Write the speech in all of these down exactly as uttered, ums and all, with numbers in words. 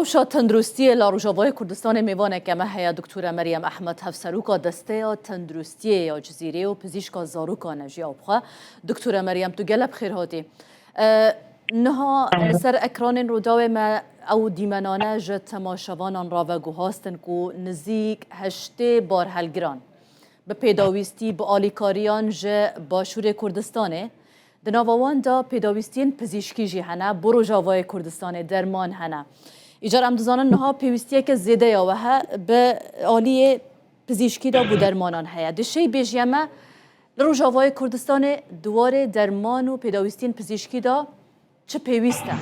Rewşa tenduristiyê li Rojavayê Kurdistanê mêvaneke me heye, Doktora Meryem Ehmed, Hevseroka Desteya Tenduristiyê ya Cizîrê û pizîşka zarokan e jî ew bi xwe. Doktora Meryem, tu gelek bi xêr hatî. E, niha li ser ekranên Rûdawê me ew dîmenane ji temaşevanan re veguhastin ku nizîk heştê barhelgiran bi pêdawîstî bi alîkariyan ji Başûrê Kurdistanê, di nava wan de pêdawîstiyên pizîşkî jî hene, bo Rojavayê Kurdistanê derman hene. Îcar em dizanin niha pêwîstiyeke zêde ya we he, bi aliyê pizîşkî de bo dermanan heye. Di şêy bêjiye me, li Rojavayê Kurdistanê di warê derman û pêdawîstiyên pizîşkî de çi pêwîst e?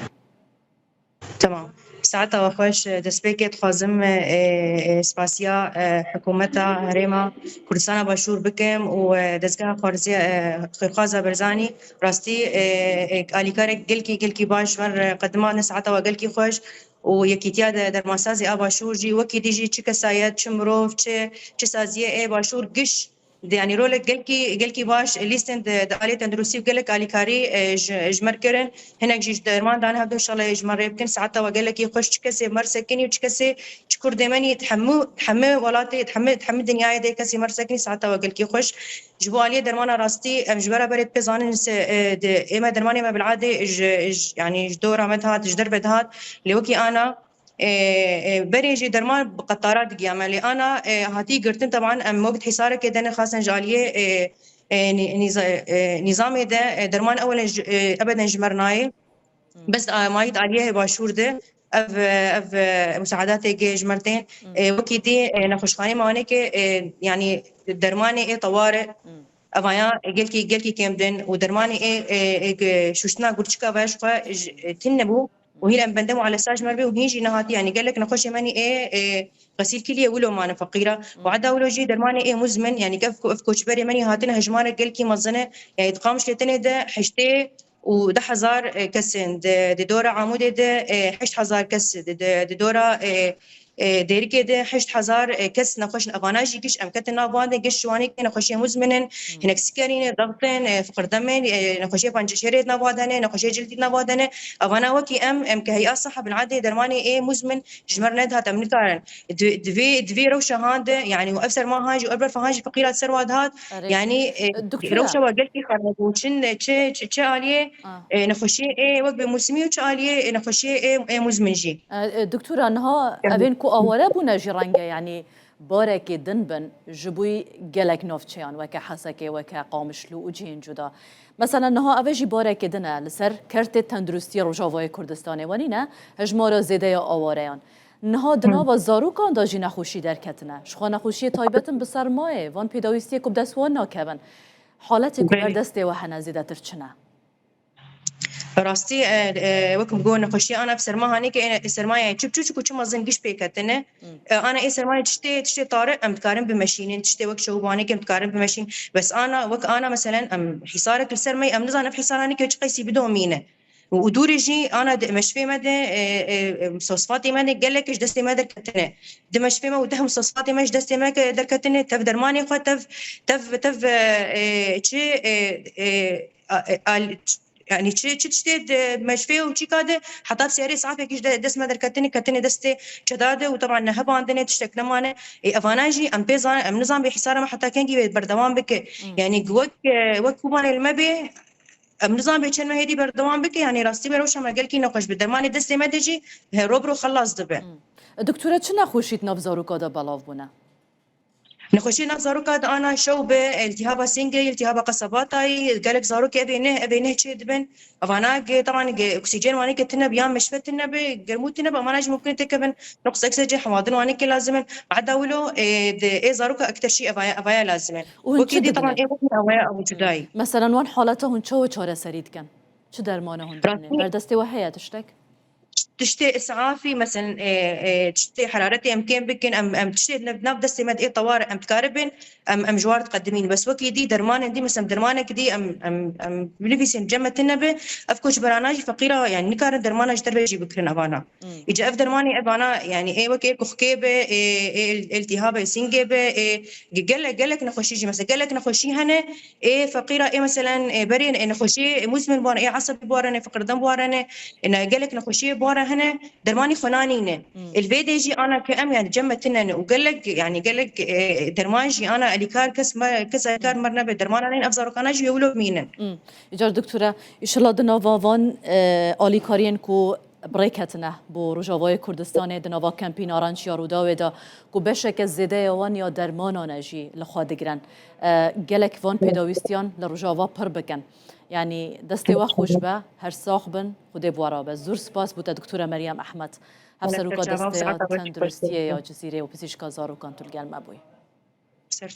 Tamam. Saeta we xweş. Destpêkê dixwazim, e, e, spasiya, e, hikûmeta Herêma Kurdistana Başûr bikim û, e, dezgeha xwarziya, e, Xêrxwaza Barzanî rastî, e, e, alîkarek gelkî, gelkî baş ji me re qedimandin. Saeta we gelkî xweş û yekîtiya de dermansazê a Başûr jî wekî dî jî çi kesayet, çi mirov, çi, çi saziyê ê Başûr giş Di, yanî rolek gelkî, gelkî baş lîstin di, di aliyê tenduristî û gelek alîkarî, e, ji, ji me re kirin. Hinek jî ji derman dane hevdû, înşallah ê ji me re bikin. Saeta we gelekî xweş, çi kesê me re sekinî û çi kesê, çi kurdê me nî, di hemû, di hemû welatê, di hemû, di hemû dinyayê de kesê me re sekinî, saeta we gelkî xweş. Ji bo aliyê dermana rastî, em ji beraberê dipê zanin, se, e, di, ê me dermanê me bil'adê ji, ji, yanî ji dora me dihat, ji derve dihat. Lê wekî ana, E, e, berê jî derman bi qetara digiya me, lê ana, e, hatî girtin, teban em wek hîsarekê de ne, xasen ji aliyê, e, e, nî-, nîza-, e, nîzamê de, e, derman ewelen ji, e, ebeden ji me re nayê. Bes, a, mayî di aliyê Başûr de ev, e, ev, e, musaedatê gê ji me re tên. E, wekî dî, e, nexweşxanê me wanê ke, e, yanî dermanê ê tewar e. Evaya gelkî, gelkî kêm din û dermanê ê, e, e, ge-, şûştina gurçika ve ji xwe ji, e, tune bû û hîn em bende mualesa ji me re bê û hîn jî nehatî, yanî gelek nexweşê me nî ê, e, xesîl kiliye wilo mane feqîra. Û eda wilo jî dermanê ê muzmin, yanî ev ko-, ev koçberê me nî hatine hejmarek gelkî mezin e, yanî di Qamişlê tenê de heştê û deh hezar, e, kes in. Di, di dora Amûdê de, e, heşt hezar kes, di, di, di dora, e, e, Dêrikê de heşt hezar, e, kes nexweş in. Evana jî giş em ketin nav wan de, giş ji wanê ke nexweşiyê muzmin in, hinek sikerî ne, dext in, e, fiqirdem in, e, nexweşiyê panceşêrê di nav wa de ne, nexweşiyê cildî di nav wa de ne. Evana wekî em, em ke heya siha bin adê dermanê ê muzmin ji me re nedihat, em nikarin. Di, di vê, di vê rewşa han de, yanî ev serma han jî, ev berfa han jî feqîra di ser wa dihat. Erê. Yanî, e, Doktora. Rewşa wa gelkî xerab bû. Çin, çi, çi, çi aliyê, Ah. e, nexweşiyê ê wek bi mûsimî û çi aliyê, e, nexweşiyê ê, ê muzmin jî. E, e, Doktora, niha Yanî. evên ku aware bûne jî renge, yanî barekê din bin, ji bo gelek navçeyan, weke Hesekê, weke Qamişlo û cihên cuda. Mesela niha ev jî barekê din e, li ser kertê tenduristiyê Rojavayê Kurdistanê wenîne, hejmara zêde ya awareyan. Niha di Hı. nava zarokan de jî nexweşî derketine. Ji xwe nexweşiyê taybet in bi sermayê, van pêdawîstiyê ku bi dest wan nakevin. Haletê ku Belê. ber destê we hene zêdetir çi ne? Rastî, e, e, wek min got, nexweşiya ana bi serma hanê ke, e, sermayê çi biçûk û çi mezin giş pê ketine. Hı. E, ana ê sermayê tiştê, tiştê tari em dikarin bimeşînin, tiştê wek şewbanê ke em dikarin bimeşîn. Bes ana, wek ana meselen em hîsarek li ser me, em nizanin ev hîsaranê ke çi qeysî bidomîne. Û, û dûrê jî ana di meşfê me de, e, e, e, mustewsfatê me de gelek ji destê me derketine. Di meşfê me û deh mustewsfatê me ji destê me ke derketine, tev dermanê xwe, tev, tev, tev, e, e, çi, e, e, a, e, al-, yanî çi, çi tiştê di meşfê û çîka de heta bi seyarê safekî ji de-, dest me derketine, ketine destê çeda de û teban nehebandine, tiştek nemane. Ê, evana jî em pê zan-, em nizan bê hîsara me heta kengî wê berdewam bike. Hmm. Yanî wek, e, wek Kobanê li me bê, em nizan bê çend mehê dî berdewam bike, yanî rastî me rewşa me gelkî nexweş bi dermanê destê me de jî, he, ro bi ro xelas dibe. Hmm. Doktora, çi nexweşî di nav zaroka de belav bûne? Nexweşiyê nav zaroka di ana şew be, îltîhaba singê, îltîhaba qesebatayî, gelek zarokê evê neh, evê neh çê dibin. Evana ge, teban ge, oksîjen wanê ke tine be, yan meşve tine be, germû tine be, evana jî mumkin têkevin. Nuqs oksîjen hewadin wanê ke lazim in. Bada wilo, e, di, ê zaroka ekterşî evaya, evaya lazim in. Û hûn Wekî çi dî, teban didine? Ê wekî evaya ew cudayî. Meselan, wan haleta hûn çawa çareserî dikin? Çi dermana hûn didine? Rastî. Ber destê we heye tiştek? Tiştê isafî, meselen, e, e, tiştê heraretê em kêm bikin, em, em tiştê nav, nav destê me de ê tewar em dikaribin, em, em ji war diqedimîn. Bes wekî dî dermanên dî, meselen, dermanek dî em, em, em binivîsên cem me tune be, ev koçberana jî feqîra, yanî nikarin dermana ji derve jî bikirin evana. Hmm. Îca ev dermanê evana, yanî ê wekî ê kuxkê be, ê, ê îl-, îltîhabê singê be, ê ge-, gelek, gelek nexweşî jî, mesela gelek nexweşî hene, ê feqîra, ê meselen, ê berê, ê nexweşî, ê muzmin bû, ê esebî bû, ê fiqirdem bû, ê ne-, gelek nexweşî bû, hene dermanî xwe nanîne. Li vê dê jî ana ke em yani cem me tine ne û gelek yani gelek e, derman jî ana alîkar kes me kes alîkar mer nebe dermana neyne ev zarokana jî wilo bimînin. Îcar doktora, îşillah di nava van e, alîkariyên ku bi rê ketine bo Rojavayê Kurdistanê di nava kempî Narenç ya Rûdawê de ku beşeke zêde ya wan ya dermanan e jî li xwe digirin. E, gelek van pêdawîstiyan li Rojava pir bikin. Yanî destê we xweş be, her sax bin, Xwedê bi we re be. Zor spas bo te Doktora Meryem Ehmed, hevseroka desteya tenduristiyê ya Cizîrê û pizîşka zarokan tu li gel me bûyî.